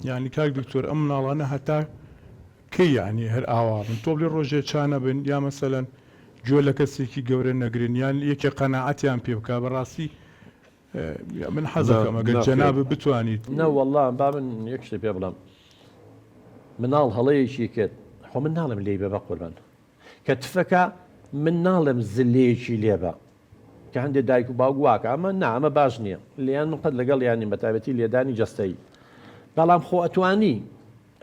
یانی کاک دکتۆر ئەم مناڵانە هەتا کەی یانی هەر ئاوا بن تۆ بڵێ ڕۆژێ چا نەبن یا مەسەلەن گوێ لە کەسێکی گەورە نەگرن یان یەکێ قەناعەتیان پێ بکا بەڕاستی من حەزەکەم ئەگەر جەنابت بتوانیت. نە وەڵا با من یەک شتت پێ بڵێم مناڵ هەڵەیەکی کرد خۆ من ناڵێم لێی بە بەقوربان کە تفەکە من ناڵێم زلەیەکی لێبە کە هەندێک دایک و باوک واکە ئەمە نا ئەمە باش نییە لێیان من قەت لەگەڵ یانیم بە تایبەتی لێدانی جەستەیی بەڵام خۆ ئەتوانی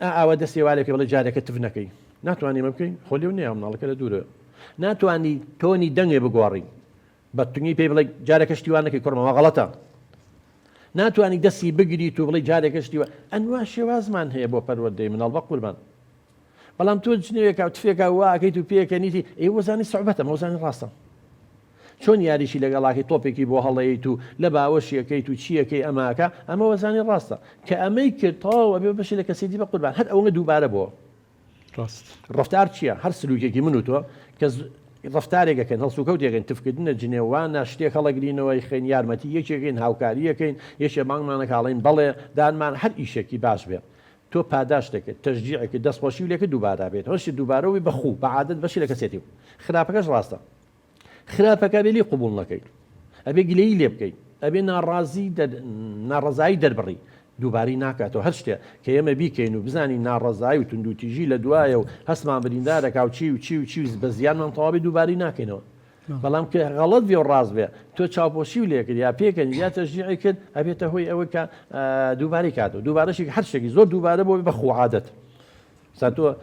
ئا ئاوا دەستی وا لێ بکەی بڵێ جارێکە تف نەکەی ناتوانی ئەمە بکەی خۆ لێو نییە مناڵەکە لە دوورە ناتوانی تۆنی دەنگێ بگۆڕی بە تونی پێی بڵێ جارێکە شتی وا نەکەی کوڕم ئەوە غەڵەتە ناتوانی دەستی بگریت و بڵێ جارێکە شتی وا ئەنوا شێوازمان هەیە بۆ پەروەردەی مناڵ بە قوربان بەڵام تۆ جنێوێکا و تفێکا وا ئەکەیت و پێکەنیتی ئێ وەزانی سوعبەتە مەوزانی ڕاستە چۆن یاریشی لەگەڵاکەی تۆپێکی بۆ هەڵەیت و لە باوەشیەکەیت و چیەکەی ئەماکە ئەمە وەزانی ڕاستە کە ئەمەی کرد تەواو ئەبێ بەشی لە کەسێتی بە قوربان هەر ئەوەنە دووبارە بۆ ڕاست. ڕەفتار چییە؟ هەر سلوکێکی من و تۆ کە ڕەفتارێک ئەکەین، هەڵسوکەوتێکەین، تفکردنە، جنێوانە، شتێک هەڵەگرینەوە ئەیخەین، یارمەتی یەکێکین، هاوکارییەکەین، یەکێ بانگمان ئەکا ئەڵێین بەڵێ، دانمان، هەر ئیشێکی باش بێ تۆ پاداشتت کرد، تەشجیعت کرد، دەستخۆشیو لێ کرد دووبارە بێتەوە، شت دووبارە بووی بە خوو، بە عادەت بەشی لە کەسێتی بوو. خراپەکەش ڕاستە. خراپەکە ئەبێ لێی قبوڵ نەکەی ئەبێ گلەیی لێ بکەی ئەبێ ناڕازی ناڕەزایی دەربڕی دووبارەی ناکاتەوە هەر شتێ کە ئێمە بیکەین و بزانین ناڕەزایی و توندوتیژی لە دوایە و هەستمان بریندارەکا و چی و چی و چی و بە زیانمان تەواوی دووبارەی ناکەینەوە بەڵام کە غەڵەت بێ و ڕاست بێ تۆ چاوپۆشی و لێکرد یا پێکەنی یا تەشجیعی کرد ئەبێتە هۆی ئەوەی کە دووبارەی کاتەوە دووبارەشی هەر شتێکی زۆر دووبارە بۆ بە خوو عادەت سا تۆ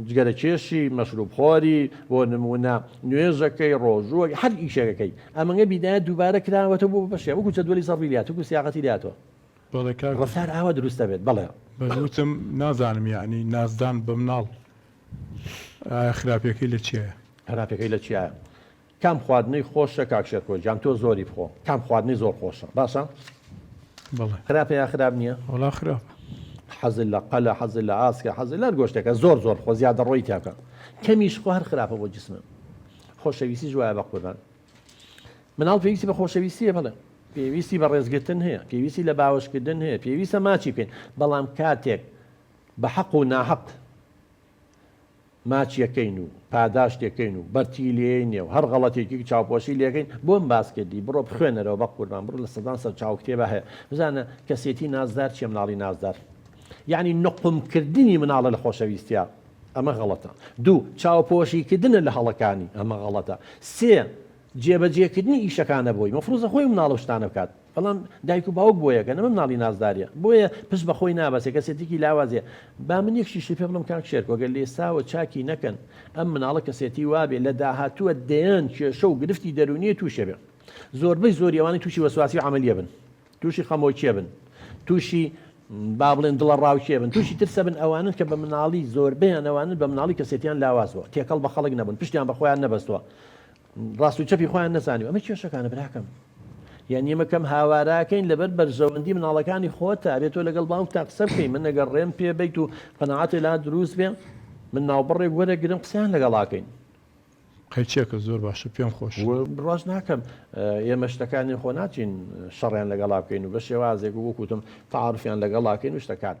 جگەرە کێشی، مەشروب خۆری، بۆ نموونە نوێژەکەی، ڕۆژووەکەی، هەر ئیشێکەکەی. ئەمەنگە بیدایەت دووبارە کراوەتەوە بۆ بەشێ وەکو جەدوەلی زەڕبی لێهاتوو، وەکو سیاقەتی لێهاتووە. بەڵێ کاک. ڕەفتار ئاوا دروست دەبێت. بەڵێ. بەس وتم نازانم یەعنی نازدان بە مناڵ ئایا خراپیەکەی لە چیایە؟ خراپیەکەی لە چیایە؟ کام خواردنەی خۆشە کاک شێرکۆ گیان تۆ زۆری بخۆ کام خواردنەی زۆر خۆشە باشە بەڵێ خراپە یا خراپ نییە وەڵا خراپە حەزت لە قەلە حەزت لە ئاسکە حەزت لە هەر گۆشتێکە زۆر زۆر خۆ زیادە ڕۆی تیا بکە کەمیش خۆ هەر خراپە بۆ جسمە خۆشەویستیش وایە بە قوربان مناڵ پێویستی بە خۆشەویستیە بەڵێ پێویستی بە ڕێزگرتن هەیە پێویستی لە باوەشکردن هەیە پێویستە ماچی بکەین بەڵام کاتێک بە حەق و ناحەق ماچیەکەین و پاداشتێکەین و بەرتیلێینێ و هەر غەڵەتێکی چاوپۆشی لێکەین بۆم باس کردی بڕۆ بخوێنەرەوە بەقوربان بڕۆ لە سەدان سەرچاوە کتێبا هەیە بزانە کەسێتی نازدار چیە مناڵی نازدار یەعنی نقوم کردنی مناڵە لە خۆشەویستیا ئەمە غەڵەتە دوو چاوپۆشی کردنە لە هەڵەکانی ئەمە غەڵەتە سێ جێبەجێکردنی ئیشەکانە بۆی مەفروزە خۆی مناڵ ئەو شتانە بکات بەڵام دایک و باوک بۆیەکەن ئەمە مناڵی نازداریە بۆیە پشت بە خۆی نابەسێ کەسێتیکی لاوازیە با من یەک شیشی پێ بڵێم کاک شێرکۆ گەر لێساوە چاکی نەکەن ئەم مناڵە کەسێتی وابێ لە داهاتووە دەیان کێشە و گرفتی دەروونیە تووشێ بێ زۆربەی زۆری ئەوانەی تووشی وەسواسی و عەمەلیە بن تووشی خەمۆکیە بن تووشی با بڵێن دڵە ڕاوکێ بن تووشی ترسە بن ئەوانن کە بە مناڵی زۆربەیان ئەوانن بە مناڵی کەسێتیان لاواز بووە تێکەڵ بە خەڵک نەبوون پشتیان بە خۆیان نەبەستووە ڕاست و چەپی خۆیان نەزانیوە ئەمە کێشەکانە براکەم یان ئێمە کەم هاواراکەین لەبەر بەرژەوەندی مناڵەکانی خۆتە ئەبێ تۆ لەگەڵ باوکتا قسە بکەی من ئەگەر ڕێم پێ بیت و قەناعەتێ لا دروست بێ من ناوبڕێک وەرەگرم قسەیان لەگەڵاکەین قەیچێکە زۆر باشە پێم خۆش. بڕواش ناکەم ئێمە شتەکانی خۆ ناچین شەڕیان لەگەڵا بکەین و بە شێوازێک و وەکوتم تەعاروفیان لەگەڵاکەین و شتەکان.